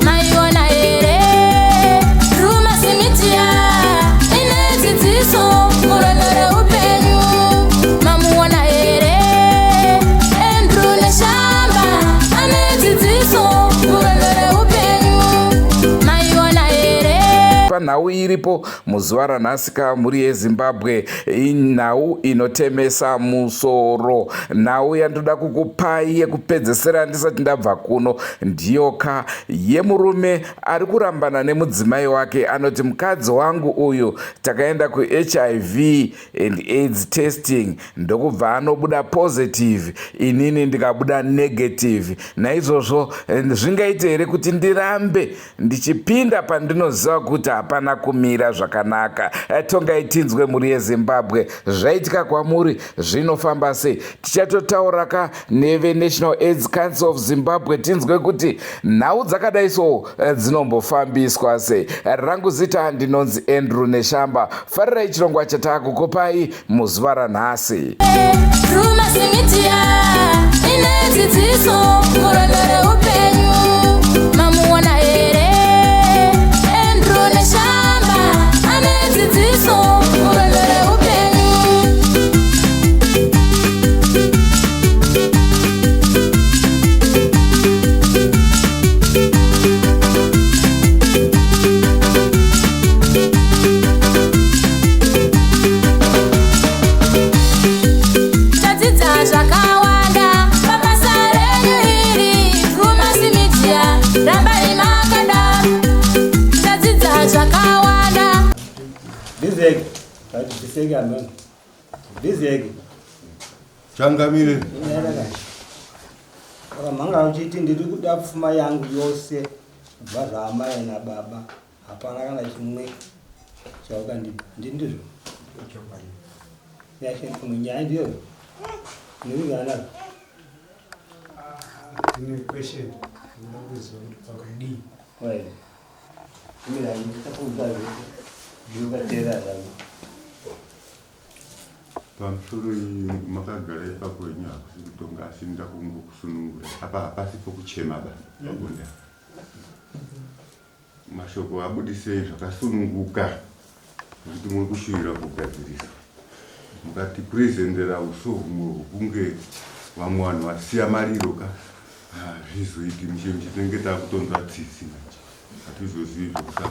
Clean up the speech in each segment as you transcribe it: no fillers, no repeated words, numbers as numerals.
Maiona here Drewmas Media ine dzidziso murwendo reupenyu. Mamuona here Andrew Neshamba ane dzidziso murwendo reupenyu. Maiona here Panhau iripo muzuva ranhasi ka mhuri yeZimbabwe inhau inotemesa musoro. Nhau yandoda kukupai yekupedzesera ndisati ndabva kuno ndiyo ka yemurume ari kurambana nemudzimai wake. Anoti mukadzi wangu uyu takaenda kuHIV and AIDS testing ndokubva anobuda positive, inini ndikabuda negative. Naizvozvo zvingaite here kuti ndirambe ndichipinda pandinoziva kuti hapana kumira zvakanaka? Tongai tinzwe mhuri yeZimbabwe, zvaitika kwamuri zvinofamba sei? Tichatotaura ka neveNational AIDS Council of Zimbabwe tinzwe kuti nhau dzakadai so dzinombofambiswa sei. Rangu zita ndinonzi Andrew Neshamba. Farirai chirongwa chatakukupai muzuva ranhasi. Drewmas Media ine dzidziso murwendo reupenyu. Mamuona here Andrew Neshamba ane dzidziso murwendo reupenyu. Tadzidza zvakawanda pabasa renyu iri Drewmas Media, rambai makadaro. Tadzidza zvakawanda. Bizeke, kati biseke amene. Bizeke. Changamire. Wakamhanga uchiti ndiri kuda pfuma yangu yose kubva zvaamai nababa, hapana kana chimwe chaukandipa. Ndi ndizvo? Chokwadi. Imwe nyaya ndiyoyo. Ndinowirirana nazvo. Ndine question ndinoda kuziva kuti pakadii. Right. Mira, ndichakuudza zvese. Ndinokateerera zvako. Pamusoro iyi makagara ipapo henyu hakusi kutonga asi ndoda kungokusunungura apa hapasi pokuchema ba pabonde apa mashoko abudisei zvakasununguka nekuti muri kushuvira kugadziriswa mukatipresentera uso humwe hwokunge vamwe vanhu vasiya mariro ka hazvizoiti mushe mushe tinenge takutonzwa tsitsi manje hatizozivi zvekutaura.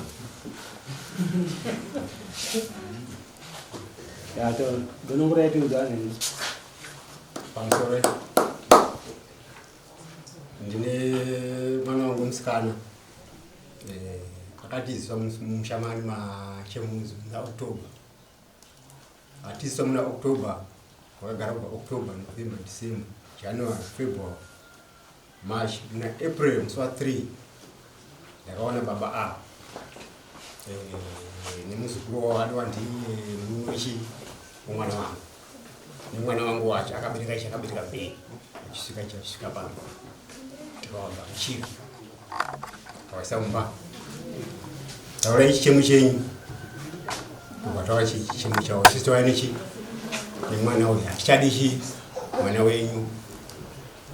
Pamusoro ndine mwana wangu musikana akatiziswa mumusha mani machemuzi muna October. Atiziswa muna October, wakagara kubva October, November, December, January, February, March, muna April musi wa 3 ndakaona baba ava nemuzukuru wavo adiwa ndiye murume wechi womwana wangu nemwana wangu wacho akabereka ichi akabereka bhegi achisvika ichi achisvika pano tikawagamuchira takaisa mumba taurai chichemo chenyu tobva taura chichemo chavo sisi tauya nechi nemwana uyu hatichadi chi mwana wenyu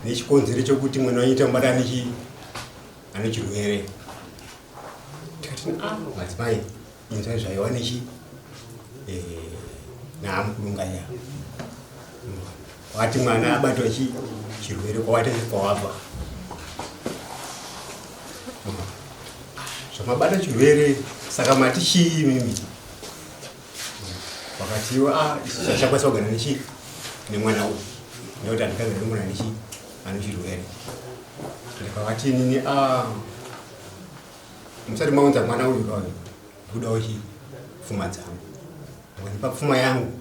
nechikonzero chokuti mwana wenyu tamubata nechi ane chirwere tikati ah madzimai inzwai zvaiwa nechi naamukurunganya wati mwana abatwa chi chirwere kwawati kwawabva zvamabata chirwere saka mati chii mimi wakatiwa ah isu chachakwanisa kugara nechi nemwana uyu nekuti handikagara nemwana nechi ane chirwere ndikavati inini ah musati maunza mwana uyu kauyu ndikudawo chi pfuma dzangu mukandipa pfuma yangu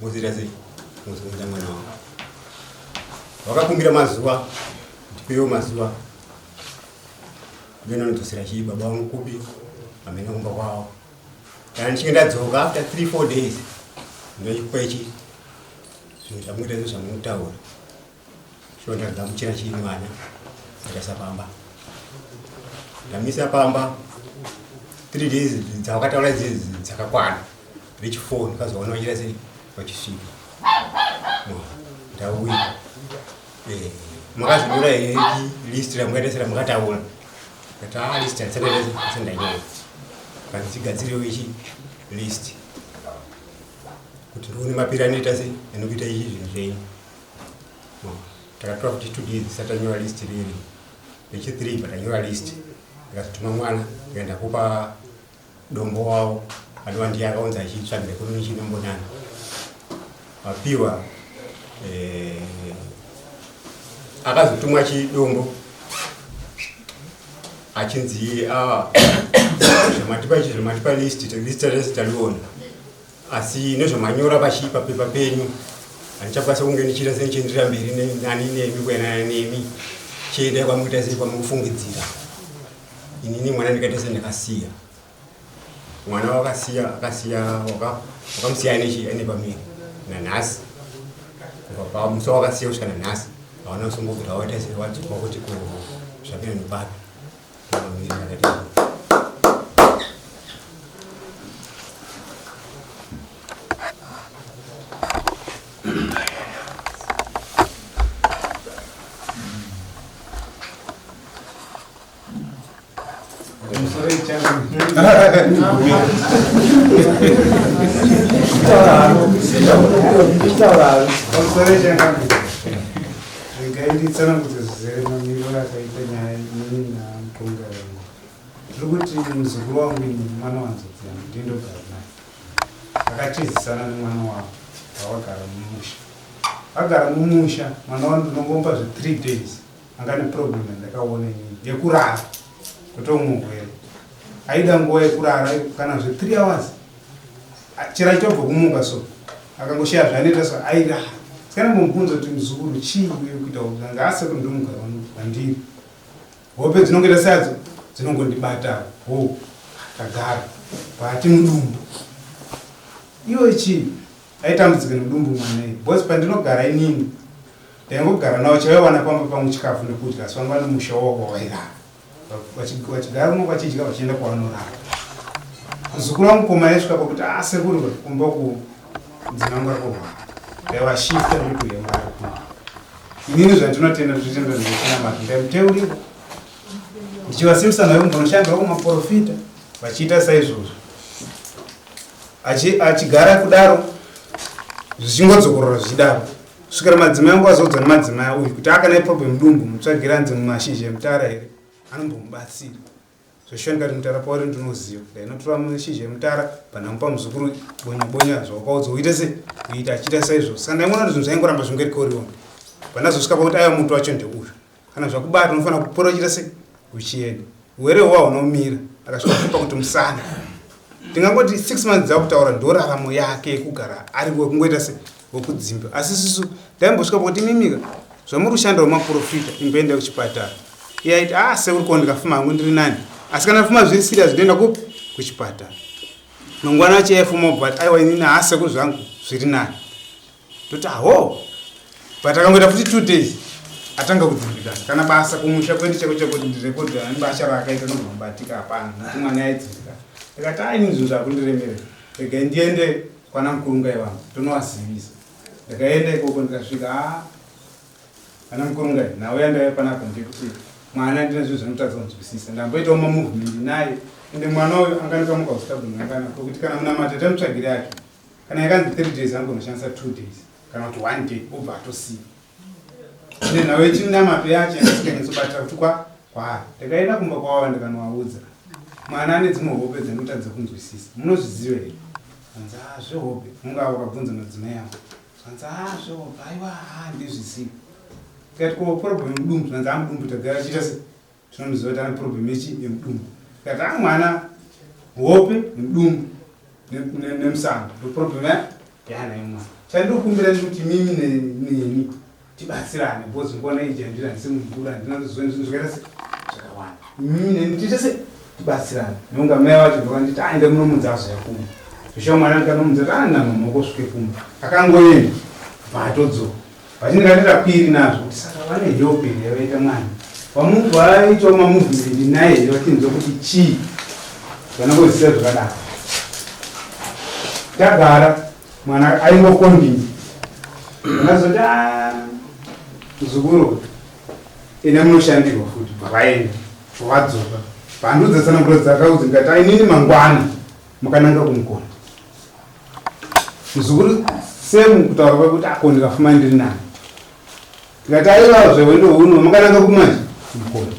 mozoita sei mozounza mwana wangu wakakumbira mazuva ndipewo mazuva ndinonodzosera chii baba vangu kupi hamene kumba kwavo kana ndichinge ndadzoka after 3 4 days ndochikupa ichi zvinhu zvamuita izvo zvamunotaura sho ndagamuchira chii mwana. Ndakaisa pamba. Ndamisa pamba 3 days dzawakataura idzi dzakakwana. Rechi 4 ndikazoona vachita sei vachisvika. Ndauya. Eh, makazvinyora here list ramukaita seramakataura? Ndati ah list handisati ndanyora. Kandichigadzirewo ichi list. Kuti ndione mapiri anoita sei anokuita ichi zvinhu zvenyu. Takatora futi 2 days tisati tanyora list riri. Rechi 3 patanyora list. Ndikazotuma mwana ndikaenda kupa dombo wavo anova ndiye akaunza achitsvagira kuno chinombonana. Apiwa eh, akazotumwa chidombo achinzi ah, zvamatipa ichi zvamatipa list list rese taliona asi nezvamanyora pachi papepa penyu handichakwanisa kunge ndichiita sendichienderera mberi nani nemi kuyanana nemi chiendai kwamukuita sei kwamukufungidzira inini mwana ndikaita sendakasiya mwana wakasiya akasiya wakamusiya aine pamiri nanhasi kubva pamusi wakasiya kusvika nanhasi hawana kusombobvira waita sei wadzoka kuti ko zvapinda nepapi pamiri akati Regai nditsanangudze zvizere mamiriro akaita nyaya inini namutonga wangu. Ndiri kuti muzukuru wangu ini mwana wanzodzi yangu ndiye ndogara naye. Akatizisana nemwana wavo vawagara mumusha. Vagara mumusha mwana wangu ndinongomupa zve 3 days anga neproblem yandakaona inini yekurara kwete umurwere aida nguva yekurara kana zve 3 hours chero achitobva kumuka so akangosheya zvaanoita so airara sikana mbomubvunza kuti muzukuru chii uye kuita anga asekuru ndomugara wandiri hope dzinongoita sadzo dzinongondibata ho tagara pati mudumbu iwe chii Aitambudzika nedumbu mwana iye because pandinogara inini ndaingogara nawo chaiwana pamba pangu chikafu nekudya asi vanga vane musha wavo wawairara vachigara kumwe vachidya vachienda kwavanorara muzukuru wangu koma aisvika pakuti ah sekuru kumba ku dzinangu ari kurwara ndaivashifta ndokuuya mari kuno inini zvandinotenda ndinotenda ndinochinamata ndaimuteurira ndichivasimbisa nayo kumbonoshandira kumaporofita vachiita saizvozvo Achigara kudaro zvichingodzokorora zvichidaro kusvikira madzimai angu azodzwa nemadzimai uyu kuti akana iproblem dumbu mutsvagire anzi mumashizha emutara here anombomubatsira zveshuwa ndikati mutara pauri ndinoziva ndainotora mashizha emutara pandamupa muzukuru bonya bonya zvawakaudzwa uite se uite achiita saizvozvo saka ndaingoona kuti zvinhu zvaingoramba zvingori koriona pandazosvika pakuti aiwa muti wacho ndeuyu kana zvakubata unofanira kupora uchiita se uchienda Hwere hwa hunomira akasvika kupa kuti musana ndingangoti 6 months dzakutaura ndoraramo yake yekugara ari wekungoita se wekudzimba asi susu ndaimbosvika pakuti imimika zvamuri kushandira wemaprofita imboenda kuchipatara iye aiti ah sekuri ko ndikafuma hangu ndiri nani asi kana fuma zviri serious ndoenda kupi kuchipatara mangwana acho yaifuma but aiwa inini haa sekuri zvangu zviri nani toti aho but akangoita futi two days atanga kudzimbikana kana basa kumusha kwedu chako chako ndirekodhi ani basa raakaita nobva hapana nokuti mwana aidzimbikana ndikati aini zvinhu zvakundiremerera regai ndiende kwana mukurungai vangu tonovazivisa ndakaenda ikoko ndikasvika a ah, ana mukurungai nhau yandaiva panapa ndekuti mwana ndine zvinhu zvanotadza kunzwisisa ndamboitawo mamovement naye ende mwana uyu anganikamuka ustabhuni angana kwekuti kana munamata tamutsvagire yake Kana yakanzi 3 days anogonoshandisa 2 days kana kuti 1 day obva atosiya. Ine nhau yechinamato yacho yandisinganyatsobatira kuti kwa kwaari. Ndakaenda kumba kwavo ndikanovaudza. Mwana ane dzimwe hope dzanotadza kunzwisisa. Munozviziva here? Zvanzi ah zvehope. Munga wakabvunza madzimai avo. Zvanzi ah zvehope. Aiwa handizvizivi. Ndikati ko problem mudumbu zvanzi ah mudumbu tagara chiita se Tinomuziva kuti ane problem yechi yemudumbu. Tikati ah mwana hope nemudumbu nemusana ndo problem yaanayo mwana. Chandinokumbira ndikuti mimi neni tibatsirane because ngona iji handina handisi mumvura handina zvinhu zvakaita se zvakawanda. Mimi neni tiite se tibatsirane. Nonga mai vacho ndokanditi ah enda munomunza azoya kumba. Zvishuwa mwana ndikanomunza kuti ah namama wako kumba. Akangoenda bva atodzoka. Vachinge ndati kwiri nazvo kuti saka vane help here yavaita mwana. Vamubva vaitawo mamovement naye vachinzwa kuti chii vanongozisiya zvakadaro. Tagara mwana aingokombini vanazoti ah, muzukuru enda munoshandirwa futi bva vaenda bva vadzoka vandiudza tsananguro dzakaudza ndikati ainini mangwana mukananga kumukona muzukuru semu kutaura kwekuti ako ndikafuma ndiri nani Tikati aiwa zvehwendo huno makananga kumanje kumukona.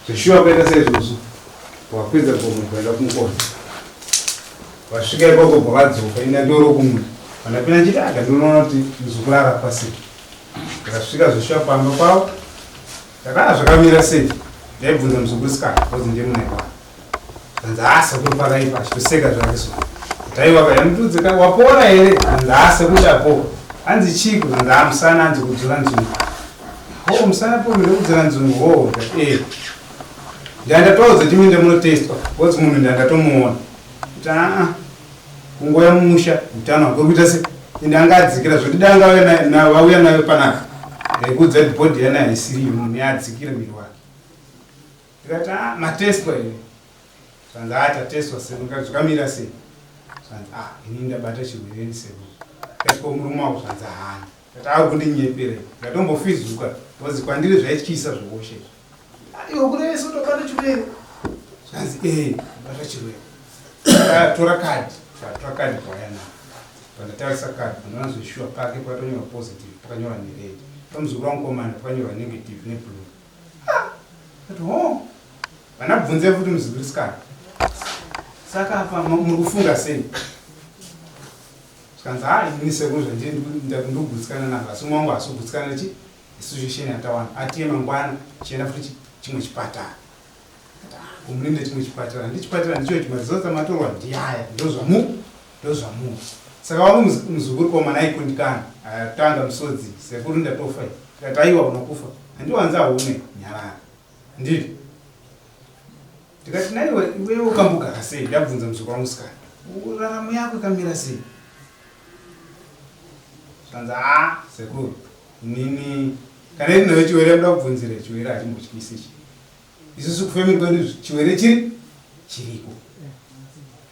Zveshuwa kuita saizvozvo. Wakwidza gomo kuenda kumukona. Vasvika ikoko bva vadzoka ina ndoro kumwe. Vandapinda ndichiti aga ndinoona kuti muzukuru arapwa sei. Ndakasvika zveshuwa pamba pavo. Ndakana zvakamira sei. Ndaibvunza muzukuru sikana because ndiye munhu aiwana. Hanzi haa sekuru pakaipa achitoseka zvake so. Taiwa kaya mutudze ka wapora here? Hanzi haa sekuru ndapora. Hanzi chiiko? Hanzi haa musana hanzi kudzura nzungu. Ho musana po mire kudzura nzungu ho. Eh. Ndandatoudza timinde munotestwa because munhu ndandatomuona. Kuti aa kungoya mumusha utano hwako kuita se ende anga adzikira zvoti dai anga vauya nayo panapa ndaikuudza kuti bhodhi yana haisiriyo munhu yaadzikira miri wake. Ndikati ah matestwa here? Zvanzi ah tatestwa sekuru. Ndikati zvakamira sei? Zvanzi ah ini ndabata chirwere ini sekuru. Ndikati ko murume wako? Zvanzi haana. Ndikati ah kundinyepera. Ndikatombofizuka because kwandiri zvaityisa zvehosha izvi. Ah iwe kurevesa utobata chirwere? Zvanzi eh ndabata chirwere. Tora kadhi. Tora kadhi kwauya naro. Pandatarisa kadhi pandaona zveshuwa pake pakatonyorwa positive pakanyorwa nered. Pamuzukuru wangu komana pakanyorwa negative neblue. But ho, vana bvunze futi muzukuru sikana. Saka apa muri kufunga sei? Zvikanzi ha ini sekuru zvandiri ndogutsikana nazvo asi umwe wangu haasi kugutsikana nechi situation yatawana. Atiye mangwana chienda futi chimwe chipatara. Kumurinde chimwe chipatara. Ndi chipatara ndicho ichi maziso tsamatorwa ndiyaya ndozvamu ndozvamu. Saka wangu muzukuru komana aikundikana. Atanga misodzi sekuru ndatofa. Tikati aiwa unokufa. Handiwanza haune nyarara. Ndiri. Ndikati naiwe iwewe ukambogara sei? Ndabvunza muzukuru wangu sikana. Raramo yako ikamira sei? Zvanzi ah sekuru nini kana iri nayo chiwere muda kubvunzira chiwere hachimbotyisi ichi. Isusu kufamily kwedu chiwere chiri chiriko.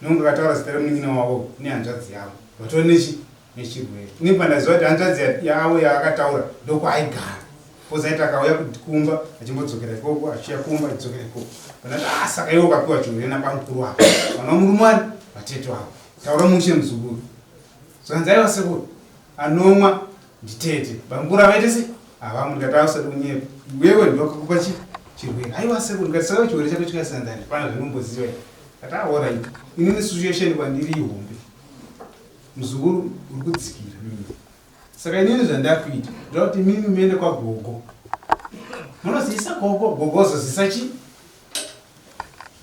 Nonga akataura zita remunin'ina wavo nehanzvadzi yavo. Vatori nechi nechirwere. Ini pandaziva kuti hanzvadzi yavo yaakataura ndokwaaigara. Because aiti akauya kumba achimbodzokera ikoko achiuya kumba achidzokera ikoko. Pandati ah saka iwe ukapiwa chirwere nabamukuru wako. Vana murume wani vatete wako. Taura mushe muzukuru. Zvanzi aiwa sekuru anomwa nditete. Bamukuru avaite sei? Havamu ndikati ausati kunyepa. Iwewe ndokakupa chi chirwere. Aiwa sekuru ndikati saka chirwere chako chikasiyana pana zvinomboziva. Ndikati ah alright. Inini situation kwandiri ihombe. Muzukuru uri kudzikira mimba. Saka inini zvandakuita ndoda kuti mimi muende kwagogo. Munozivisa gogo, gogo ozozivisa chi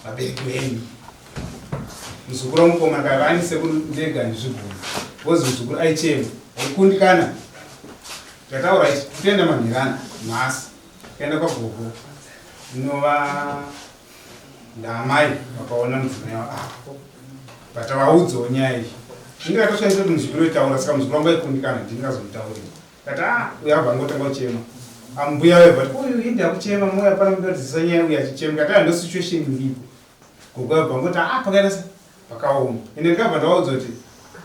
vabereki venyu. Muzukuru wamukoma kava ani sekuru ndega ndizvigona. Because muzukuru aichema, aikundikana. Ndataura ichi, kutoenda manherana nhasi. Kuenda kwagogo. Inova Ndaamai vakaona mudzimai wavo ah, but vaudzawo nyaya iyi inge yakashandisa kuti muzukuru itaura saka muzukuru wangu aikundikana ndingazoitaurira kati ah uyo abva angotanga kuchema ambuya ah, vayo but uyu indi akuchema moyo apana kutodzisa nyaya uyu achichema kati ah ndo situation iripo gogo abva angoti ah pakaita se pakaoma ende ndikabva ndaudza kuti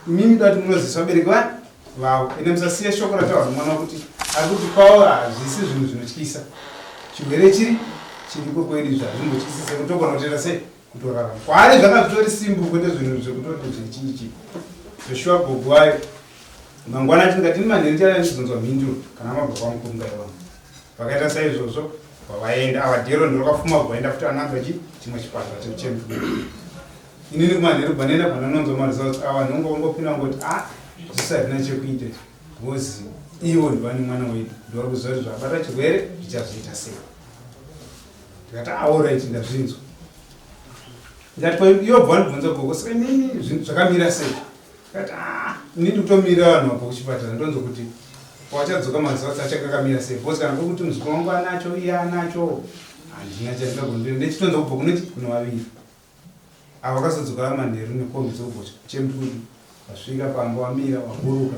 imimi da kuti munozisa vabereki va vavo ende musasiye shoko rataurwa nemwana kuti ari kuti kwavo hazvisi zvinhu zvinotyisa chirwere chiri chiriko kwedu izvi hazvimbotyisi sekutogona kutoita sei kutorarama kwaari zvanga zvitori simbu kwete zvinhu zvekutoti zvechiichi zveshuwa gogo ayo mangwana tingati manheru tichazonzwa mhinduro kana mabva kwamukunga iwamo Vakaita saizvozvo pavaenda ava dhero ndorokafuma bvaenda futi ananzwa chi chimwe chipatara chekuchembu inini kumanheru bvanenda bvananonzwa maresults awa nhongo vangopinda ngoti a ah, zvisi hatina chekuita because ivo ndivane mwana wedu ndivari kuziva kuti zvabata chirwere zvichazoita sei ndikati aorit ah, ndazvinzwa ndikati ivo bva ndibvunza gogo saka inini zvakamira sei Ndikati ah, ini ndikutomirira vanhu vabva kuchipatara ndonzwa kuti pavachadzoka mazuva acho achange akamira sei because kana kuri kuti muzukuru wangu anacho iye anacho handina chandingagondira ndechitonzwa kubva kune kune vaviri avo vakazodzoka vamanheru nekombi dzokubva chemtudu vasvika pamba wamira waburuka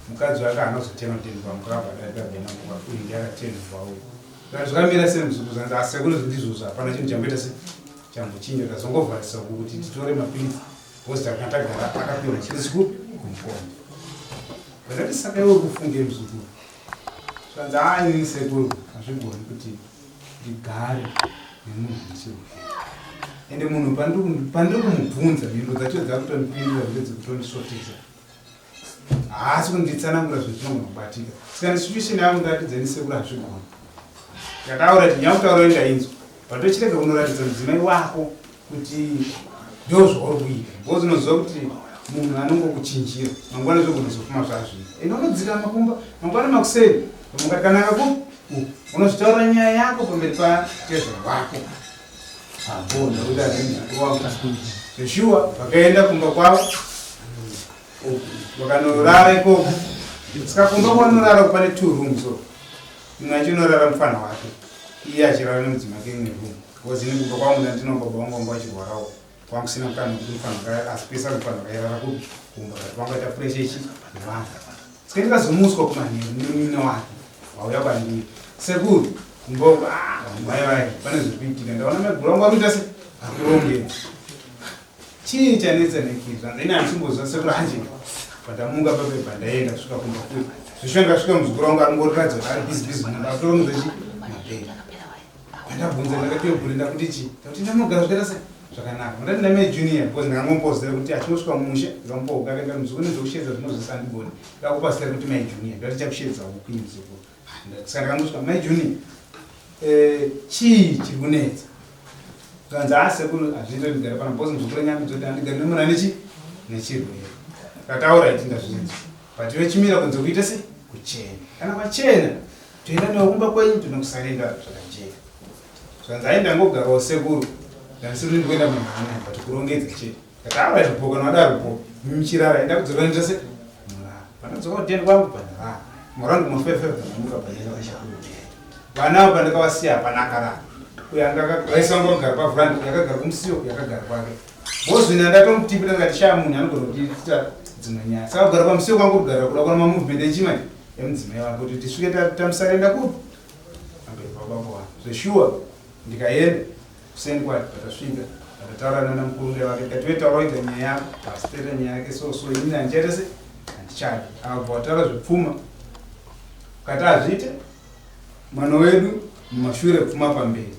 mukadzi wake haana kuzotema tendo pamukabva adarika gona uyu ndiye akatendwa uyu. Zvanga zvakamira sei muzukuru zvanzi asekuru ndizvozvo hapana chinhu chamboita se chambochinja tazongovharisa uku kuti titore mapiritsi because takanga tagara akapiwa mapiritsi ku kumukono. Ndakati saka iwe uri kufungei muzukuru? Zvanzi haa inini sekuru hazvigoni kuti ndigare nemunhu ane chirwere. Ende munhu pandiri kumubvunza mhinduro dzacho dzakutondipindura ndedzekutondisvotesa. Haasi kunditsanangura zvinhu zvinogona kubatika. Saka nesituation yangu ndaratidza ini sekuru hazvigoni. Ndakataura kuti nyaya kutaura ndainzwa. But tochirega kunoratidza mudzimai wako kuti ndo zvauri kuita. Because unoziva kuti munhu anongokuchinjira. Mangwana zvogona kuzofuma zvazviri. Ende unodzikama kumba mangwana makuseni mukakanaka ku unozvitaura nyaya yako pamberi patezvara wako. Apo ndakuti azvinhu wangu. Zveshuwa vakaenda kumba kwavo vakanorara ikoko. Saka kumba kwanorara pane two rooms so. Imwe yacho inorara mufana wake. Iye achirara nemudzimai wake imwe room. Because ini kumba kwangu ndandino baba vangu vanga vachirwarawo. Kwangu kusina mukana wekuti mufana asi pesa mufana akairara kupi kumba but vanga vaita pressure ichi nevanhu. Saka ndikazomutswa kumanheru nemunin'ina wake vauya kwandiri. Sekuru kumba uku ah mai vai pane zviri kuitika ndaona maiguru vangu vari kuita se akurongedza. Chii chanetsa nekii zvanzi ini handichimboziva sekuru hanje pandamuka papepa ndaenda kusvika kumba kuya. Zvishuwa ndikasvika muzukuru wangu aringoriratidza kuti ari busy busy mumba atorongedza chi mabhegi. Pandabvunza ndakati yogure ndakuti chii ndakuti ndamogara zvakaita sei zvakanaka ndati ndamai junior because ndakangomupa zita rekuti achingosvika mumusha ndikamupa huku akaenda muzukuru nezvekushedza zvinozvese andigoni ndakupa zita rekuti mai junior ndati chakushedza huku ini muzukuru saka ndakangosvika mai junior eh, chii chiri kunetsa zvanzi haa sekuru hazviite ndigare pano because muzukuru nyambi dzoti handigare nemunhu ane chi nechirwere ndataura iti ndazvinzwa but iwe chimira kunze kuite se kuchena kana kwachena Toenda newe kumba kwenyu tinokusarenda zvakajeka. Zvanzi ayi ndangogarawo sekuru ndandisiri kuti ndikuenda munhu but kurongedza chete. Ndati awa zvipo kana wadaro po muchirara enda kudzokera ndita se murara. Pandadzoka kutenda kwangu pandarara. Murara ndimofefe pandamuka pandaenda kwachikuru. Vana avo pandakavasiya hapana akarara. Uyo anga akaisa wangu akagara pavhuranda uyo akagara kumusiwo uyo akagara kwake. Bozvina ndatomutipira ndikati shaa munhu anogona kutiitira dzimwe nyaya. Saka kugara pamusiwo kwangu kugara kuda kuona mamovement echimanje. Emudzimai wake kuti tisvike tamusarenda kupi pamberi pababa wangu zveshuwa ndikaenda kuseni kwacho patasvika patataura nana mukurunge vake ndikati wetaura waita nyaya yako pasi toita nyaya yake so so inini handichaita se handichadi akabva wataura zvepfuma ukati hazviite mwana wedu mumashure pfuma pamberi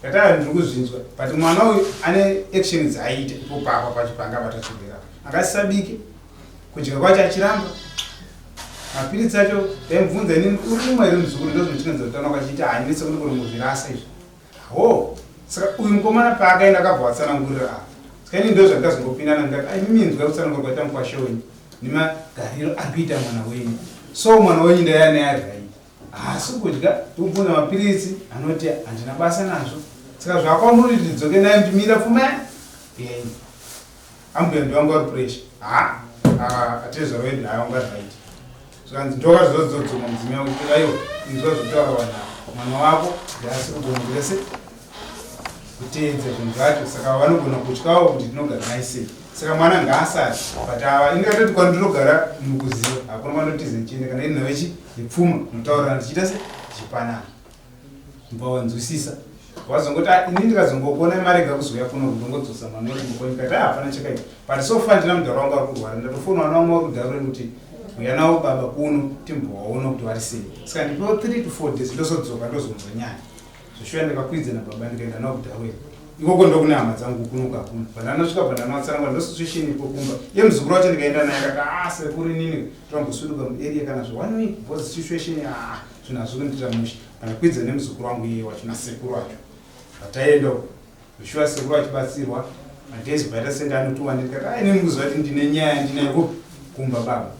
ndati ah ndiri kuzvinzwa but mwana uyu ane action dzaaita ipo papa pacho panga abata chirwere apa akasisabike kudya kwacho achiramba mapiritsi acho ndaimubvunza inini uri kumwa here muzukuru ndozvinotinanza utano kwachiita hanyi sekuti kurongozvirasa izvi ho saka uyu mukomana paakaenda akabva watsanangurira apa saka ini ndo zvandikazongopindana ndikati ai mimi inzwa kutsanangura kwaita mukwasha wenyu nemagariro ari kuita mwana wenyu so mwana wenyu ndaiya naye ari right haasi kudya ndikubvunza mapiritsi anoti handina basa nazvo saka zvakwamuri kuti ndidzoke naye kuti mira pfuma yenyu ambuya ndivangu vari pressure ha atezvaro wedu hayi wanga right zvikanzi ndokazodzodzoma mudzimai wangu kuti aiwa inzwa zvekutaura vanhu ava mwana wako ndiasi kugona kuita se kuteedza zvinhu zvacho saka vanogona kutyawo kuti tinogara naye sei saka mwana ngaasare but ava ini katoti kwandinogara mukuziva hakuna kwandotiza ndichienda kana iri nhau yechi yepfuma notaurirana tichiita se tichipanana kubva wanzwisisa wazongoti ah, ini ndikazongokuona marega kuzouya kuno ndongodzosa mwana wekumba ndikati ah, hapana chakaipa but so far ndina mudhara wangu ari kurwara ndatofona vana vangu vari kudhara kuti uya navo baba kuno timbowaona kuti vari sei saka ndipewo 3 to 4 days ndozodzoka ndozonzwa nyaya zveshuwa ndakakwidza nababa ndikaenda navo kudhara ikoko ndokune hama dzangu kuno kakuna pandanosvika pandanovatsanangura ndosituation ipo kumba iye muzukuru wacho ndikaenda naye akati ah sekuru inini torambosuduka muarea kana zve one week because situation ah zvinhu hazvi kundiitira mushe pandakwidza nemuzukuru wangu iye wacho nasekuru wacho pataenda uko zveshuwa sekuru achibatsirwa madays bhaita sende anotiwa ndikati aine mukuziva kuti ndine nyaya ndinayo kupi kumba baba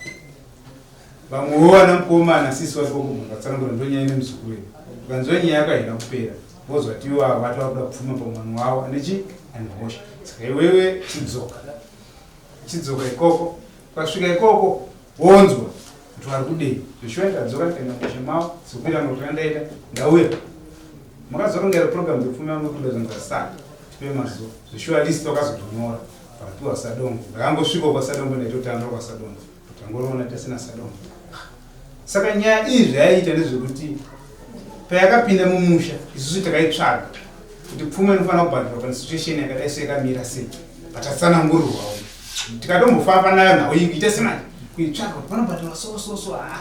vamwewo vana mukoma nasisi vari kokumba vatsanangura ndonyaya nemuzukuru wedu ukanzwa nyaya yako haina kupera vozwa ti iwo ava vati vakuda kupfuma pamwana wavo ane chi ane hosha saka iwewe chidzoka chidzoka ikoko ukasvika ikoko wonzwa kuti vari kudei zveshuwa ndadzoka ndikaenda musha mavo sekuita nokuti ndaita ndauya makazorongera program dzepfuma yangu kuda zvanza sa tipe mazuva zveshuwa list vakazotonyora vakapiwa sadongo ndakangosvika kwasadongo ndaitotandwa kwasadongo Tangoroona tese naSadoma. Saka nyaya iyi zvayaiita ndezvekuti Payakapinda mumusha isusu takaitsvaga kuti pfuma inofanira kubhadharwa pane situation yakadai so yakamira sei, patatsanangurirwawo tikatombofamba nayo nhau iyi kuita semanje kuitsvaga kuti panobhadharwa so so so haa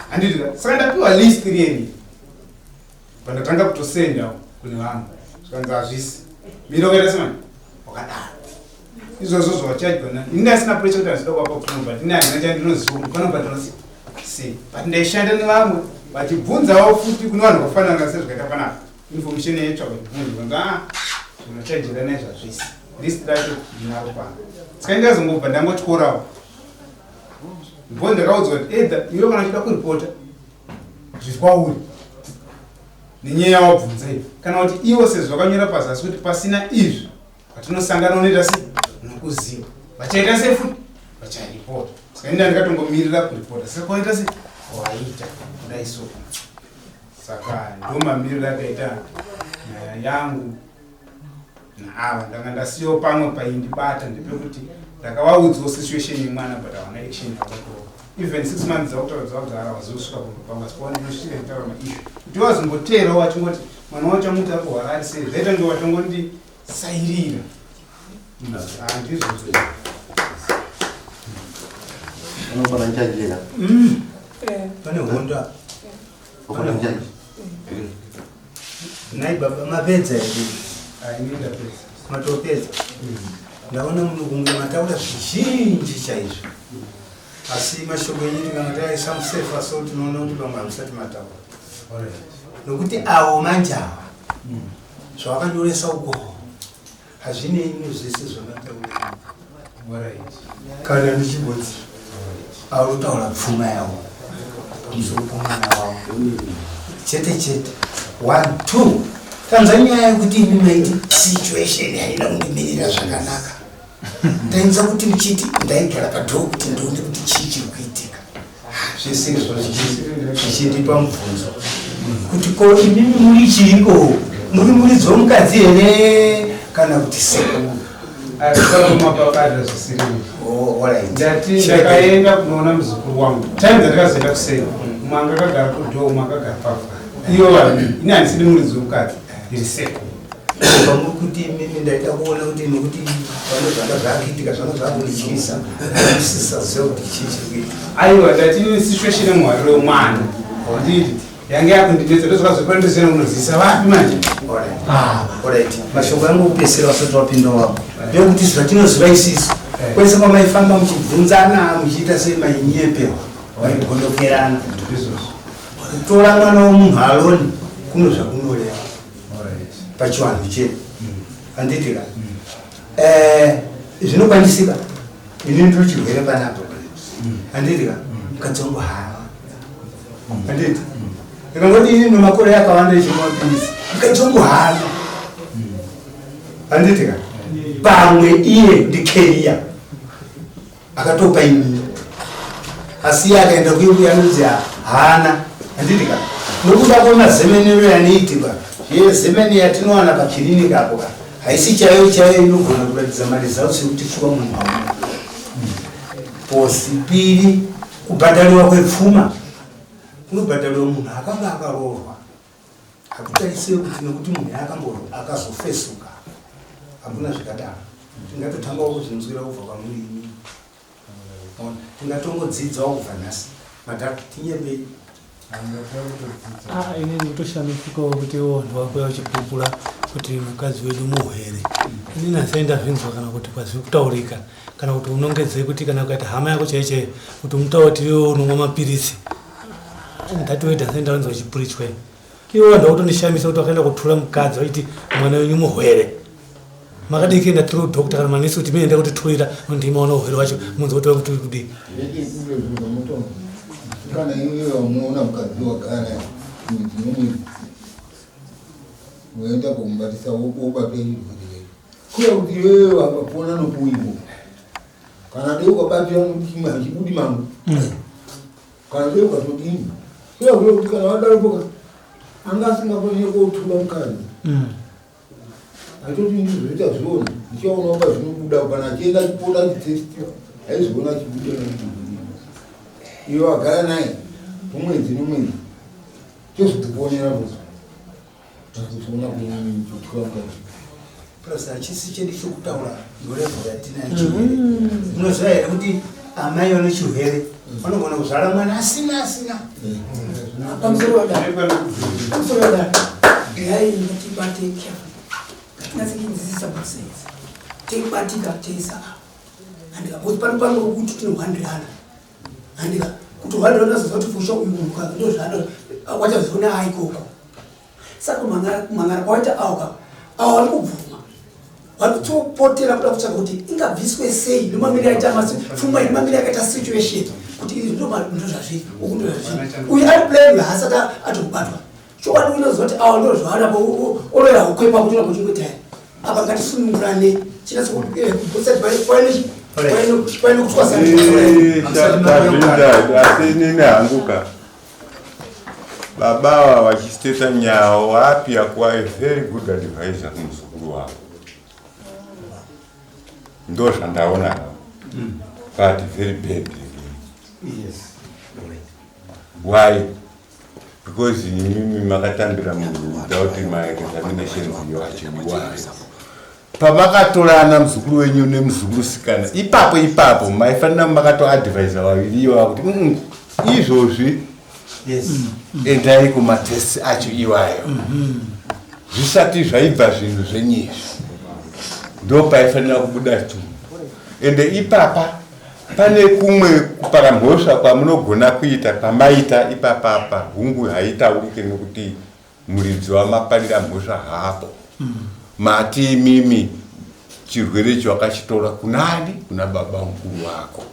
handiti ka. Saka ndapiwa list riyeni pandatanga kutosendawo kune vanhu zvikanzi hazvisi mira ukaita semanje wakadaro izvozvo zvawachadya nani ini ndasina pressure kuti handida kuvapa pfuma but ini handina chandinoziva kuti panobhadharwa sei but ndaishanda nevamwe vachibvunzawo futi kune vanhu vakafanana sezvakaita panapa information yaitsvakwa chibvunzo kanzi a zvinochajira nezvazvisi list racho ndinaro pano saka ndazongobva ndangotyorawo before ndakaudzwa kuti either iwe kana uchida kuripota zviri kwauri nenyaya yawabvunza iyi kana kuti iwo sezvo vakanyora pazasi kuti pasina izvi patinosangana unoita sei nokuziva vachaita sei futi vacharipota saka inda ndikatongomirira kuripota saka kwaita sei waita kudai so saka ndomamiriro akaita nyaya yangu naava ndanga ndasiyawo pamwe paindibata ndepekuti ndakavaudzawo situation yemwana but havana action yavakatora even six months dzakutaura dzavagara vazosvika kumba pangu asi paona ndinosvika nditaura maissue kuti vazomboteerawo vachingoti mwana wacho amuti ari kurwara ari sei zvaita nge vatongondisairira handizvo Unobata nchanjira. Pane hondo apa. Unobata nchanji. Nhai baba mapedza here? Ini ndapedza. Matopedza. Ndaona muno kunge mataura zvizhinji chaizvo. Asi mashoko enyu tikanga taisa musefa so tinoona kuti pamwe hamusati mataura. Nokuti avo manje ava zvavakanyoresa uko hazvinei nezvese zvamataura. Kana ndichimboti vari kutaura pfuma yavo pamusoro pomwana wavo chete chete. One two tanzwa nyaya yekuti imi maiti situation haina kundimirira zvakanaka. Ndainzwa kuti muchiti ndaigara padhoo kuti ndione kuti chii chiri kuitika. Zvese izvo zvichindipa mubvunzo kuti ko imimi muri chiiko, muri muridzi womukadzi here kana kuti sekuru? Mapapata zvisiri. Oh, alright. Ndati ndakaenda kunoona muzukuru wangu time dzandakazoenda kuseni umwe anga akagara kudhoo umwe akagara pavhara iyo vanhu ini handisidi muridzi womukadzi ndiri sekuru. Pamuri kuti imimi ndaida kuona kuti nokuti pane zvanga zvakuitika zvanga zvakundityisa ndisisaziva kuti chii chiri kuitika. Aiwa, ndati ini situation yemuhariro wemwana nditi yange yakundinetsa ndozvakazopa ndizena kunozivisa vapi manje. Alright. Mashoko angu okupedzisira vasati wapinda wavo ndeyekuti zvatinoziva isisu kwese kwamaifamba muchibvunzana muchiita sei mainyepewa maigondokerana. Kutora mwana womunhu alone kuno zvakunoreva pachivanhu chedu handiti ka? Zvinokwanisika ini ndiri chirwere panapa handiti ka? Mukadzi wangu hawa handiti ndikangoti ini nomakore akawanda echimapilisi mukadzi wangu haana handiti ka? Pamwe iye ndikeriya akatopa inini asi iye akaenda kuimbuya anonzi haana handiti ka? Nokuda kwemazemenero yanoitika yezemene yatinowana pakirinika apo ka haisi chaiyo chaiyo inogona kuratidza maresults ekuti shuwa munhu hauna posipiri. Kubhadhariwa kwepfuma kunobhadhariwa munhu akanga akaroorwa hakutarisei kuti nekuti munhu akambo akazofesuka hakuna zvakadaro. Tingatotangawo kuzvinzwira kubva kwamuri imi. Ona, tingatongodzidzawo kubva nhasi madhara tinyepei. Ah, ini ndinotoshamisikawo kuti iwo vanhu vakuya vachipupura kuti mukadzi wedu muhwere. Ini nhasi ndazvinzwa kana kuti kwazviri kutaurika kana kuti unongedzei kuti kana ukaita hama yako chaiyo chaiyo kuti umutaura kuti iwe unomwa mapiritsi. Ndatoita nhasi ndavanzwa chipurichwa ini. Ivo vanhu vakutonishamisa kuti vakaenda kutura mukadzi vachiti mwana wenyu muhwere. Makadii kuenda through doctor kana manesi kuti mene ndakutiturira ndimaona uhwere wacho munzwa kuti vakuti kudii. Kana iwe wamuona mukadzi wagara naye mwedzi nomwedzi woenda kumubatisa wobata chirwere chacho kuya kuti iwewe wapona nokuivo kana dei ukabatira chimwe hachibudi mangu kana dei ukatodini kuya kuya kuti kana wadaropoka anga asingakwanise kotura mukadzi atoti ndizvoita zviona ndichaona uka zvinobuda kana achienda achipota achitestiwa aizoona achibuda iwe wagara naye mumwedzi nomwedzi. Chozvitiponera kuzo. Takuzoona kunyanya kutywa mukadzi. Plus hachisi chedu chokutaura ndolevel yatinayo chirwere. Munoziva here kuti amai vane chirwere vanogona kuzvara mwana asina asina. Pamusoro wadare. Pamusoro wadare. Nhai ngatibate careful. Ngatinatse kunzwisisa both sides. Teibatika teisa. Handika because pano pano kuti tinohwandirana. Handika kuti hwandirana unozoziva kuti fusha uyu munhu ka ndozvaanoda. Wachazoona aikoko. Saka kumhan'ara kwawaita awo ka awo vari kubvuma vari kutopotera kuda kutsvaga kuti ingabviswe sei nemamiriro aita masi pfungwa nemamiriro akaita situation kuti izvi ndozvazviri uku ndozvazviri uyu ari plan uyu haasati atokubatwa chokwadi unoziva kuti awa ndozvaanapo oroera hukwepa kuti unakuchingoita apa ngatisunungurane Asi inini hangu ka baba ava vachisteta nyaya wapi yakuva a very good advisor kumuzukuru wavo ndo zvandaona but very bad Yes. why because imimi makatambira munhu without maexaminations yacho iwayo pamakatorana muzukuru wenyu nemuzukuru sikana ipapo ipapo maifanira makatoadvisa vaviri ivava kuti mm, izvozvi Yes. endai kumatest acho iwayo zvisati zvaibva zvinhu zvenyu izvi ndo paifanira kubuda chinhu ende ipapa pane kumwe kupara mhosva kwamunogona kuita kwamaita ipapapa hungu haitaurike nekuti muridzi wamaparira mhosva haapo mati imimi chirwere icho wakachitora kunani kuna baba mukuru wako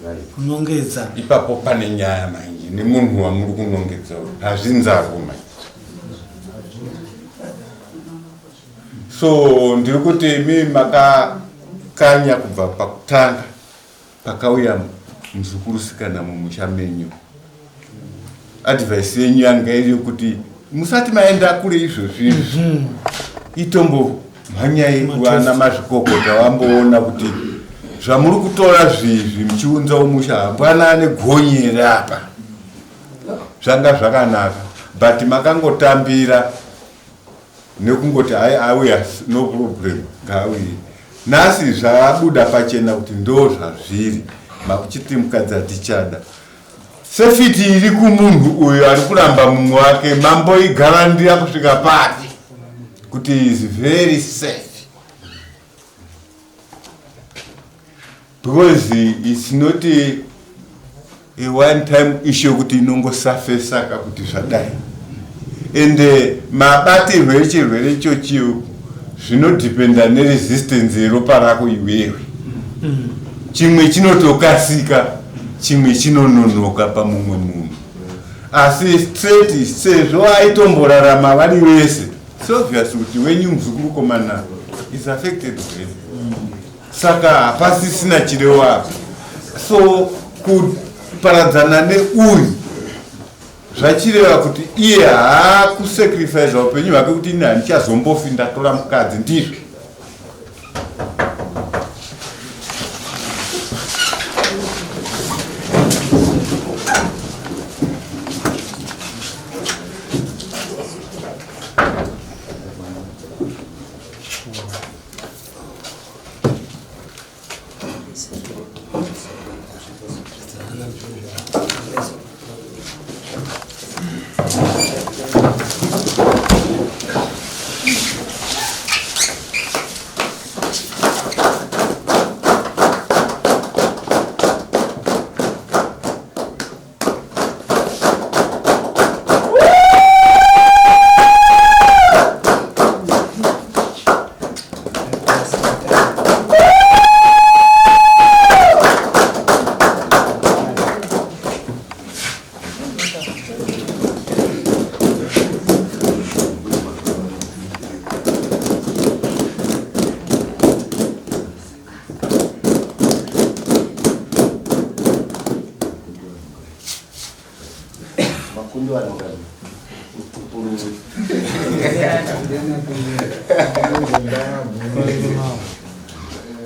Eh, kunongedza ipapo pane nyaya manje nemunhu wamuri kunongedza uyu hazvinzarwo manje so ndiri kuti imi makakanya kubva pakutanga pakauya muzukurusikana mumusha menyu advice yenyu yanga iri yokuti musati maenda kure izvozvi izvi itombo mhanyai vana mazvikokota vamboona kuti zvamuri kutora zvizvi muchiunza umusha hapana ane gonye here apa zvanga zvakanaka but makangotambira nekungoti hai auya no problem ngaauye nhasi zvabuda pachena kuti ndo zvazviri makuchiti mukadzi hatichada sefiti iri kumunhu uyu ari kuramba mumwe wake mamboigarandira kusvika papi kuti is very safe because it's not a one time issue yekuti inongosafesaka kuti zvadai ende mabatirwo echirwere ichochiyo zvinodhipenda neresistance yeropa rako iwewe chimwe chinotokasika chimwe chinononoka pamumwe munhu asi straight sezvo aitomborarama vari vese it's obvious kuti wenyu muzukurukomana is affected already saka hapasisina chirevo apa so kuparadzana neuyu zvachireva kuti iye haakusacrifice upenyu hwake kuti ini handichazombofi ndatora mukadzi ndizvo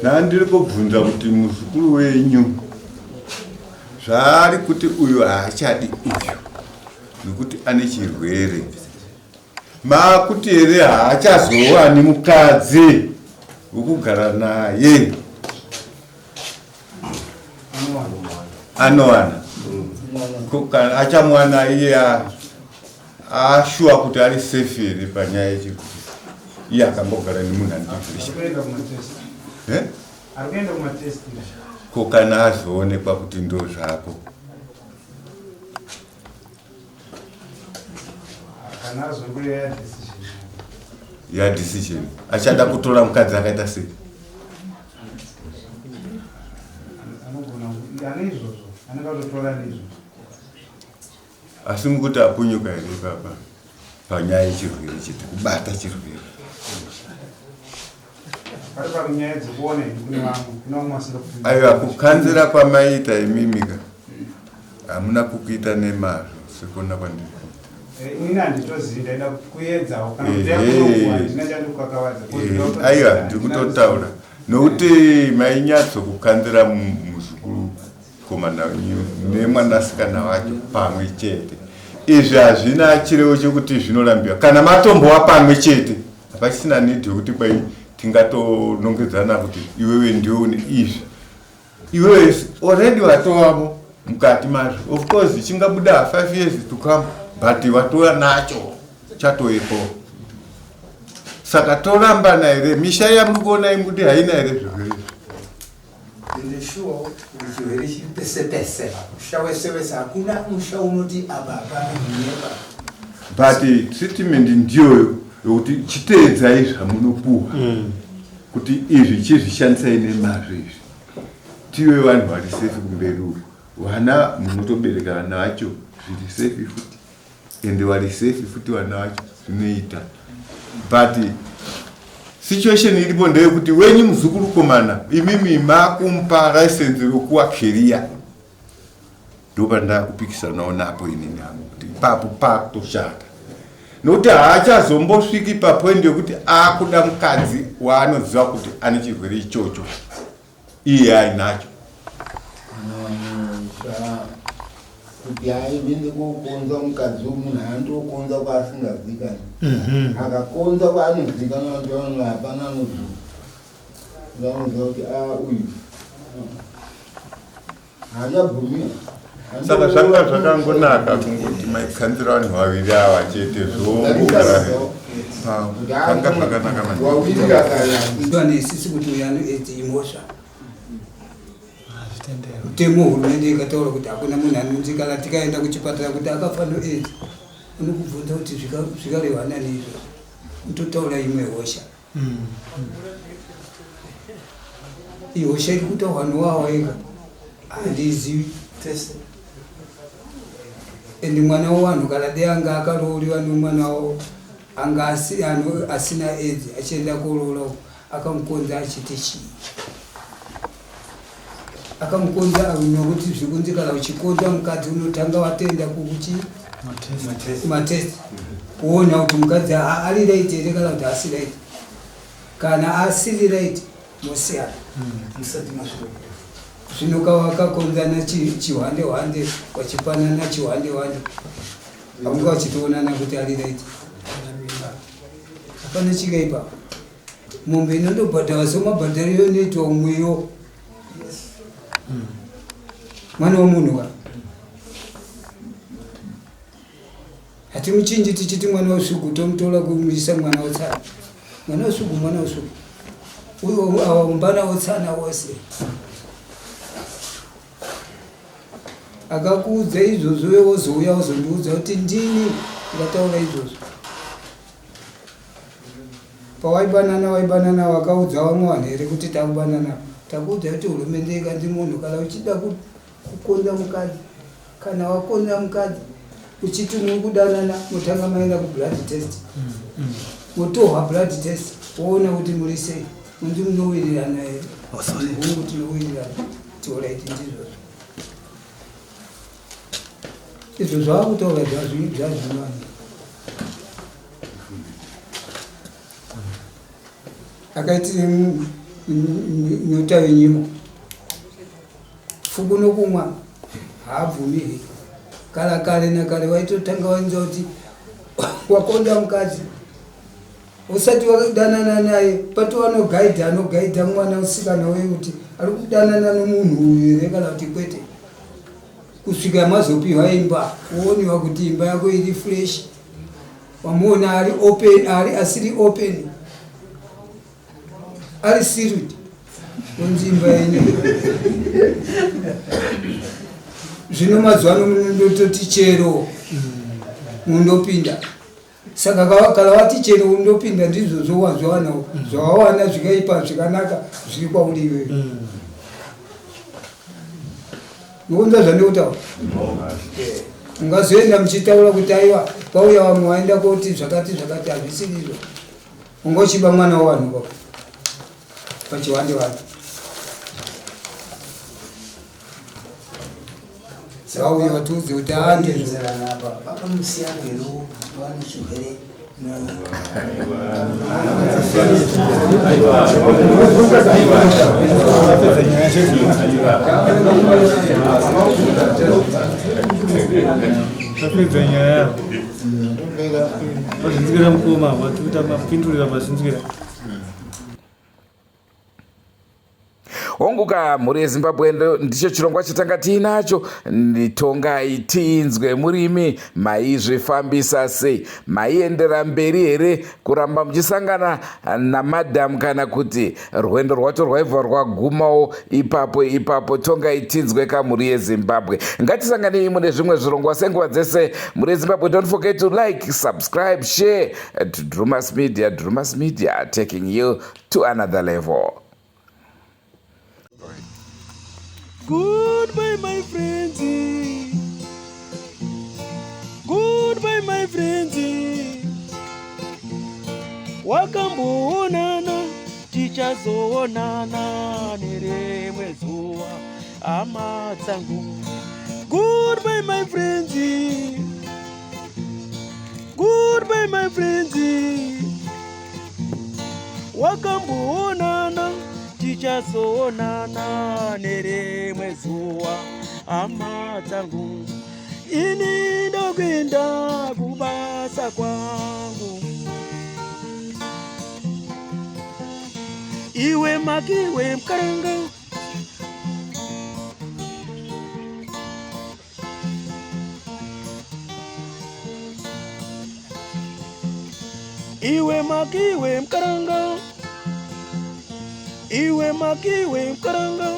Ndandiri kubvunza kuti muzukuru wenyu zvaari kuti uyu haachadi uyu. Nokuti ane chirwere. Maakuti here haachazowani mukadzi wekugara naye? Anowana. Kana achamuwana iye ashuwa kuti ari safe here panyaya yechirwere? Iye akambogara nemunhu ane chirwere. Eh? Ko kana azoonekwa kuti ndozvako? Ya decision achada kutora mukadzi akaita sei? Asi mukuti apunyuka here ipapa panyaya yechirwere chete kubata chirwere? Aiwa, kukanzira kwamaiita imimika hamuna kukuita nemazvo sekuona kwandiri kuita. Eh, inini handitozivi, ndaida kuedzawo kana kuti handina chandikukakavadza. Aiwa, ndiri kutotaura nokuti mainyatso kukanzira muzukuru komana wenyu nemwanasikana wacho pamwe chete. Izvi hazvina chirevo chekuti zvinorambiwa. Kana matombowa pamwe chete hapachisina need yekuti kwai tingatonongedzana kuti iwewe ndiwe une izvi. Iwewe already watovamo mukati mazvo. Of course chingabuda 5 years to come, but watova nacho, chatovepo. Saka torambana here? Misha yamuri kuona imuti haina here zvirwere? Ndine shuwa kuti chirwere chiri pese pese, musha wese wese, hakuna musha unoti apa hapana kunyepa. But treatment ndiyoyo yokuti chiteedzai zvamunopuwa kuti izvi chizvishandisai nemazvo izvi, tive vanhu vari safe kumberi uku. Vana munotobereka vana vacho zviri safe futi, ende vari safe futi vana vacho zvinoita. But situation iripo ndeyekuti wenyu muzukuru komana imimi makumupa license rokuwa keriya. Ndopandakupikisanawo napo inini hangu kuti ipapo pakutoshata, nokuti haachazombosviki papoindi yekuti akuda mukadzi waanoziva kuti ane chirwere ichocho iye ainacho. Kuti aende kokonza mukadzi wemunhu, andokonza kwaasingazikanwi. Akakonza kwaanozikanwa, vanhu vanhu hapana anoziva, vanoziva kuti a uyu haachabvumi. Saka zvanga zvakangonaka kungoti maikanzira vanhu vaviri ava chete, zvongogara zvanga zvakanaka maningi. Nesisi kuti uyu ane aids imhosva. Mutemo, hurumende ikataura kuti hakuna munhu anonzi kana tikaenda kuchipatara kuti akafa noaids, unokubvunza kuti zvikarehwa nani izvozvo, utotaura imwe hosha. Ihosha iri kutaurwa nowawa ega, handizivi tese. Ende mwana wevanhu kana dei anga akarooriwa nomwana wavo anga asina aids, achienda koroora uko, akamukonza achiti chii? Akamukonza nokuti zvikunzi kana uchikonza mukadzi unotanga watenda kukuchi kumatest, kuona kuti mukadzi ari right here kana kuti asi right. Kana asiri right mosiyana musati masvika. Zvino kawakakonzana chihwande hwande, wachipanana chihwande hwande, aunga wachitoonana kuti ari right, hapana chikaipa. Mombe inondobhadhara somabhadhariro inoitwa umweyo mwana wemunhu ka hatimuchinji tichiti mwana wesvugu tomutora kumuisa mwana wetsana. Mwana wesvugu, mwana wesvugu uyo, awa mbana wetsana wose. Akakuudza izvozvo iwe wozouya wozondiudza kuti ndini ndataura izvozvo. Pawaibanana waibanana, wakaudza vamwe vanhu here kuti takubanana? Takuudza kuti hurumende ikanzi munhu kana uchida kukonza mukadzi, kana wakonza mukadzi uchiti muri kudanana, motanga maenda kublood test, motohwa blood test, woona kuti muri sei, munzi munowirirana here. Hongu, tinowirirana. Tialright, ndizvozvo izvo zvavakutaura zvazvinani. Akaitire nyota yenyimo, fuku nokumwa haabvumi he. Kana kare nakare waitotanga wainzwa kuti wakonda mukadzi usati wadanana naye patova nogaidha anogaidha mwana usikana uye kuti ari kudanana nomunhu uyu here kana kuti kwete kusvika mazopiwa imba wooniwa kuti imba yako iri fresh wamuona ari open ari asiri open ari sealed onzi imba yenyu zvino mazuva ano munondototi chero mundopinda saka kana wati chero undopinda ndizvozvo wazviwanawo zvawawana zvikaipa zvikanaka zviri kwauri iwewe Mukunzwa zvandikutaura? Ungazoenda muchitaura kuti aiwa pauya vamwe vaenda koti zvakati zvakati hazvisiri izvo. Unga uchiba mwana wevanhu baba. Pachiwande vanhu. Vauya vatiudze kuti handizvo. Baba musiyano here vane chirwere Tapedza nyaya. Mazvinzwira mukoma, matuta mapindurira mazvinzwira. Hongu ka mhuri yeZimbabwe ndicho chirongwa chatanga tiinacho. Tongai tinzwe murimi maizvifambisa sei? Maiendera mberi here kuramba muchisangana namadam kana kuti rwendo rwacho rwaibva rwagumawo ipapo ipapo? Tongai tinzwe ka mhuri yeZimbabwe. Ngatisanganei mune zvimwe zvirongwa senguva dzese. Mhuri yeZimbabwe, don't forget to like, subscribe, share to Drumas Media. Drumas Media taking you to another level. Goodbye, my friends. Goodbye, my friends. Wakamboonana, tichazoonana nerimwe zuva, hama dzangu. Goodbye, my friends. Goodbye, my friends. Wakamboonana, tichazoonana nerimwe zuva, hama dzangu. Ini ndokuenda kubasa kwangu. Iwe makiwe mkaranga. Iwe makiwe mkaranga. Iwe makiwe mkaranga.